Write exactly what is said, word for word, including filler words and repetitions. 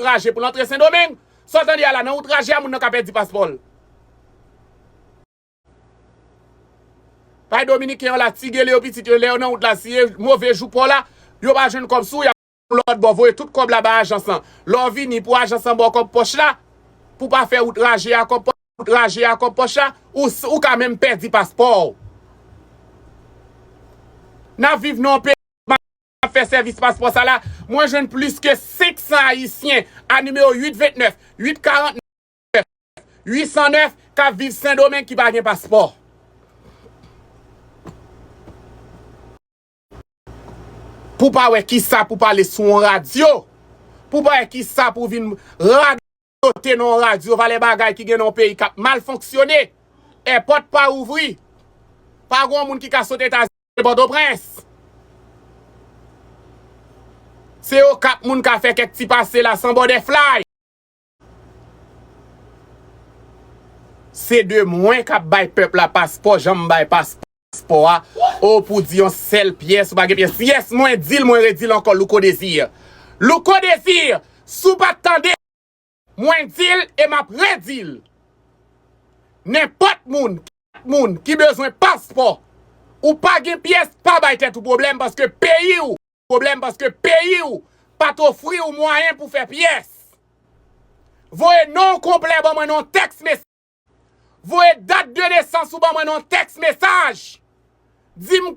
traje pou l antre Sendomeng. Sa w tande a la, nan wout traje a, moun nan ka pèdi paspò l. Bay dominiken yo la, ti gele yo, pitit yo, lè yo nan wout la, si e move jou pa w la, yo pa jwenn kòb sou, y ap lòt bò, voye tout kòb la ba ajans lan. Lè w vini pou ajans lan ba w kòb pòch la, pou pa fè wout raje a kòb pòch, wout raje a kòb pòch la, ou, s- ou ka menm pèdi paspò w. N ap viv nan yon peyi, m ap fè sèvis paspò sa la, mwen jwenn plis ke senk san Ayisyen a nimewo uit vennèf, uit karant nèf, uit san nèf k ap viv Sendomeng ki pa gen paspò. Pou pa wè kisa pou pale sou yon radyo. Pou pa wè kisa pou vin radote nan yon radyo, valè bagay ki gen nan yon peyi k ap mal fonksyone. Èpòt pa ouvri. Pa gen yon moun ki ka sot Etazini Pòtoprens. Se Okap moun ka fè kèk ti pase la san bòdè flay. Se de mwen k ap bay pèp la paspò, jan m bay paspò a. O, pou di yon sèl pyès, ou pa gen pyès. Yes, mwen di l, mwen redi l ankò, Louko Désir. Louko Désir, si w pa t tande, mwen di l e m ap redi l. Nenpòt moun, moun ki bezwen paspò, ou pa gen pyès, pa bay tèt ou pwoblèm paske peyi w, pwoblèm paske peyi w pa t ofri w mwayen pou fè pyès. Voye non w konplè ban mwen nan yon tèks mesaj. Voye dat de nesans ou ban mwen nan yon tèks mesaj. Di m